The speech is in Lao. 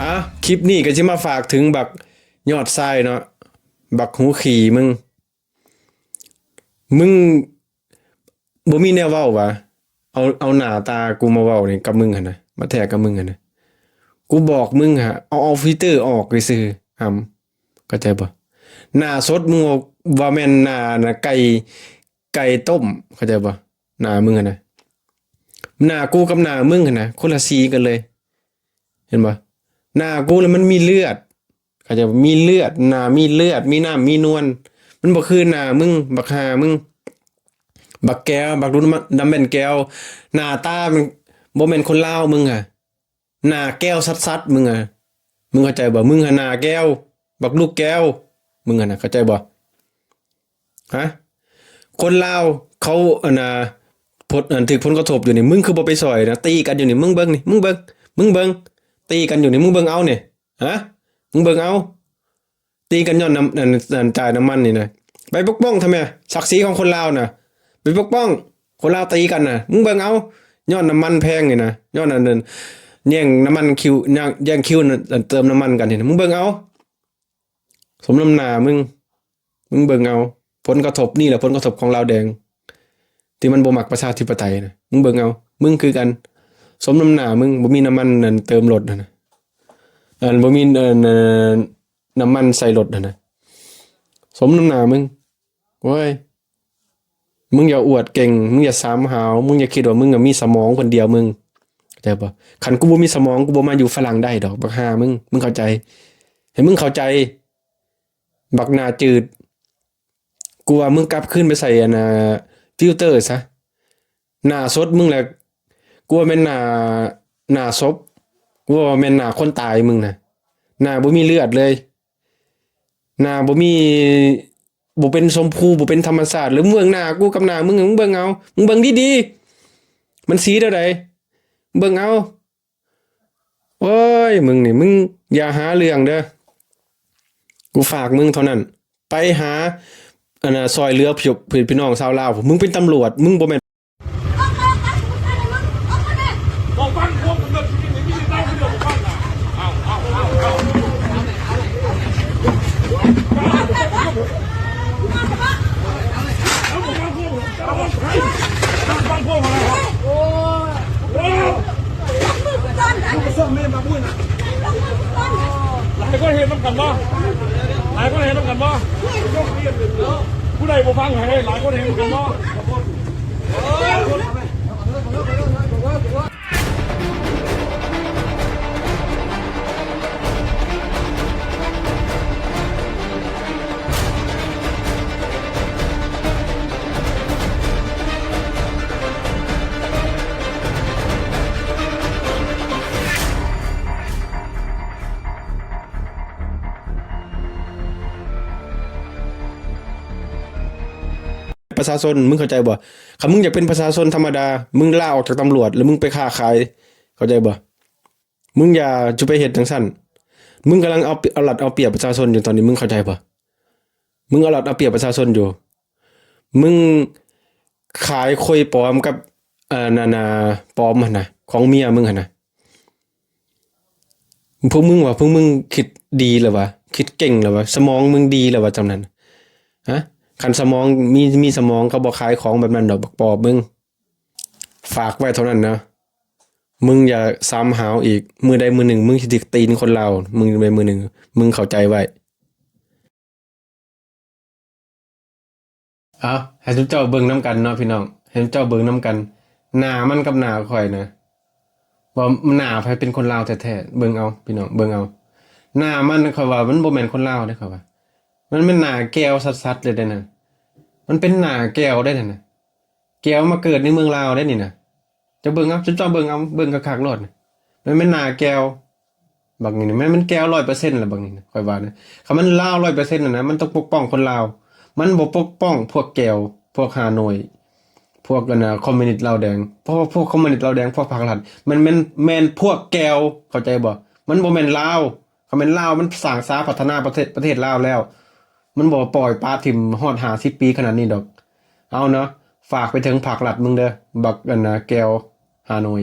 ອ່ະ ຄລິບນີ້ກໍຊິມາຝາກເຖິງບັກຍອດຊາຍເນາະ ບັກຫູຂີ້ມຶງ ມຶງບໍ່ມີແນວເວົ້າຫວາ? ເອົາ ເອົາໜ້າຕາກູມາເວົ້ານີ້ກັບມຶງຫັ້ນນະ ມາແທະກັບມຶງຫັ້ນນະ ກູບອກມຶງຫາ ເອົາ ເອົາຟີວເຕີອອກຊື່ໆ ຫຳ ເຂົ້າໃຈບໍ່? ໜ້າສົດມຶງວ່າ ວ່າແມ່ນໜ້າ ໜ້າໄກ່ ໄກ່ຕົ້ມ ເຂົ້າໃຈບໍ່? ໜ້າມຶງຫັ້ນນະ ໜ້າກູກັບໜ້າມຶງຫັ້ນນະ ຄົນລະສີກັນເລີຍ ເຫັນບໍ່? ໜ້າກູລະມັນມີເລືອດ ເຂົ້າໃຈບໍ່? ມີເລືອດ ໜ້າມີເລືອດ ມີນ້ຳມີນວນ ມັນບໍ່ຄືໜ້າມຶງ ບັກຫ່າມຶງ ບັກແກ້ວ ບັກດູດຳແມ່ນແກ້ວ ໜ້າຕາມັນບໍ່ແມ່ນຄົນລາວ ມຶງຫະ ໜ້າແກ້ວຊັດໆ ມຶງຫະ ມຶງເຂົ້າໃຈບໍ່? ມຶງຫະໜ້າແກ້ວ ບັກລູກແກ້ວ ມຶງຫັ້ນນະ ເຂົ້າໃຈບໍ່? ຮະ ຄົນລາວເຂົາ ອັນນ່າ ພົດ ອັນ ຖືກຜົນກະທົບຢູ່ນີ້ ມຶງຄືບໍ່ໄປຊ່ອຍນະ? ຕີກັນຢູ່ນີ້ ມຶງເບິ່ງນີ້ ມຶງເບິ່ງ ມຶງເບິ່ງ ຕີກັນຢູ່ນີ້ ມຶງເບິ່ງເອົານີ້ ຮະ ມຶງເບິ່ງເອົາ ຕີກັນຍ້ອນນ້ຳ ອັນ ອັນ ຈ່າຍນ້ຳມັນນີ້ນະ ໄປປົກປ້ອງທຳໄມ? ສັກສີຂອງຄົນລາວນະ ໄປປົກປ້ອງ ຄົນລາວຕີກັນນະ ມຶງເບິ່ງເອົາ ຍ້ອນນ້ຳມັນແພງນີ້ນະ ຍ້ອນອັນ ອັນ ແຍ່ງນ້ຳມັນຄິວ ແຍ່ງ ແຍ່ງຄິວ ອັນ ເຕີມນ້ຳມັນກັນນີ້ນະ ມຶງເບິ່ງເອົາ ສົມນ້ຳໜ້າມຶງ ມຶງເບິ່ງເອົາ ຜົນກະທົບນີ້ແຫຼະ ຜົນກະທົບຂອງລາວແດງ ທີ່ມັນບໍ່ມັກປະຊາທິປະໄຕນະ ມຶງເບິ່ງເອົາ ມຶງຄືກັນ ສົມນ້ຳໜ້າມຶງ ບໍ່ມີນ້ຳມັນ ອັນ ເຕີມລົດຫັ້ນນະ ອັນ ບໍ່ມີ ອັນ ອັນ ນ້ຳມັນໃສ່ລົດຫັ້ນນະ ສົມນ້ຳໜ້າມຶງ ໂອ້ຍ ມຶງຢ່າອວດເກັ່ງ ມຶງຢ່າສາມຫາວ ມຶງຢ່າຄິດວ່າມຶງມີສະໝອງຄົນດຽວ ມຶງເຂົ້າໃຈບໍ່? ຄັນກູບໍ່ມີສະໝອງ ກູບໍ່ມາຢູ່ຝຣັ່ງໄດ້ດອກ ບັກຫ່າມຶງ ມຶງເຂົ້າໃຈ ໃຫ້ມຶງເຂົ້າໃຈ ບັກໜ້າຈືດ ກູວ່າມຶງກັບຄືນໄປໃສ່ ອັນນ່າ ຟິວເຕີຊະ ໜ້າສົດມຶງແຫຼະ ກູວ່າແມ່ນໜ້າ ໜ້າສົບ ກູວ່າແມ່ນໜ້າຄົນຕາຍ ມຶງນະ ໜ້າບໍ່ມີເລືອດເລີຍ ໜ້າບໍ່ມີ ບໍ່ເປັນຊົມພູ ບໍ່ເປັນທຳມະຊາດ ຫຼື ເບິ່ງໜ້າກູກັບໜ້າມຶງ ມຶງເບິ່ງເອົາ ມຶງເບິ່ງດີໆ ມັນສີແນວໃດ ເບິ່ງເອົາ ໂອ້ຍ ມຶງນີ້ ມຶງຢ່າຫາເລື່ອງເດີ້ ກູຝາກມຶງເທົ່ານັ້ນ ໄປຫາ ອັນນ່າ ຊ່ອຍເຫຼືອພີ່ ພີ່ນ້ອງຊາວລາວ ມຶງເປັນຕຳຫຼວດ ມຶງບໍ່ແມ່ນ ຫຼາຍຄົນເຮັດນຳກັນບໍ່? ຫຼາຍຄົນເຮັດນຳກັນບໍ່? ຜູ້ໃດບໍ່ຟັງໃຫ້ ຫຼາຍຄົນເຮັດນຳກັນບໍ່? ປະຊາຊົນ ມຶງເຂົ້າໃຈບໍ່? ຄັນມຶງຢາກເປັນປະຊາຊົນທຳມະດາ ມຶງລາອອກຈາກຕຳຫຼວດ ແລ້ວມຶງໄປຄ້າຂາຍ ເຂົ້າໃຈບໍ່? ມຶງຢ່າຈະໄປເຮັດຈັ່ງຊັ້ນ ມຶງກຳລັງເອົາ ເອົາລັດເອົາປຽບປະຊາຊົນຢູ່ຕອນນີ້ ມຶງເຂົ້າໃຈບໍ່? ມຶງເອົາລັດເອົາປຽບປະຊາຊົນຢູ່ ມຶງຂາຍໂຄຍປອມກັບ ອັນນັ້ນນະ ປອມຫັ້ນນະ ຂອງເມຍມຶງຫັ້ນນະ ພວກມຶງວ່າ ພວກມຶງຄິດດີແລ້ວຫວາ? ຄິດເກັ່ງແລ້ວຫວາ? ສະໝອງມຶງດີແລ້ວຫວາ? ຈຳນັ້ນ ຮະ ຄັນສະໝອງມີ ມີສະໝອງ ເຂົາບໍ່ຂາຍຂອງແບບນັ້ນດອກ ບັກປອບມຶງ ຝາກໄວ້ເທົ່ານັ້ນນະ ມຶງຢ່າສາມຫາວອີກ ມື້ໃດມື້ໜຶ່ງ ມຶງຊິຖືກຕີນຄົນລາວ ມື້ໃດມື້ໜຶ່ງ ມຶງເຂົ້າໃຈໄວ້. ເອົາ ໃຫ້ຊຸມເຈົ້າເບິ່ງນຳກັນເນາະພີ່ນ້ອງ ໃຫ້ຊຸມເຈົ້າເບິ່ງນຳກັນ ໜ້າມັນກັບໜ້າຂ້ອຍນະ ວ່າໜ້າໃຜເປັນຄົນລາວແທ້ໆ ເບິ່ງເອົາພີ່ນ້ອງ ເບິ່ງເອົາ ໜ້າມັນ ຂ້ອຍວ່າມັນບໍ່ແມ່ນຄົນລາວເດ້ ຂ້ອຍວ່າ ມັນແມ່ນໜ້າແກວຊັດໆເລີຍເດ້ນັ້ນ ມັນເປັນໜ້າແກວເດ້ນັ້ນນະ ແກວມາເກີດໃນເມືອງລາວເດ້ນີ້ນະ ເຈົ້າເບິ່ງເອົາ ເຈົ້າເບິ່ງເອົາ ເບິ່ງຄັກໆໂລດ ມັນແມ່ນໜ້າແກວ ບັກນີ້ນະ ມັນ ມັນແກວຮ້ອຍເປີເຊັນລະ ບັກນີ້ນະ ຂ້ອຍວ່ານະ ຄັນມັນລາວຮ້ອຍເປີເຊັນນະ ມັນຕ້ອງປົກປ້ອງຄົນລາວ ມັນບໍ່ປົກປ້ອງພວກແກວ ພວກຮ່າໂນ້ຍ ພວກ ອັນນ່າ ຄອມມູນິດລາວແດງ ເພາະວ່າພວກຄອມມູນິດລາວແດງ ພວກພັກລັດ ມັນແມ່ນ ແມ່ນພວກແກວ ເຂົ້າໃຈບໍ່? ມັນບໍ່ແມ່ນລາວ ຄັນແມ່ນລາວ ມັນສ້າງສາພັດທະນາປະເທດ ປະເທດລາວແລ້ວ ມັນບໍ່ປ່ອຍປະຖິ້ມຮອດຫ້າສິບປີຂະໜາດນີ້ດອກ ເອົາເນາະ ຝາກໄປເຖິງພັກລັດມຶງເດີ້ ບັກ ອັນນ່າ ແກວຮ່າໂນ້ຍ.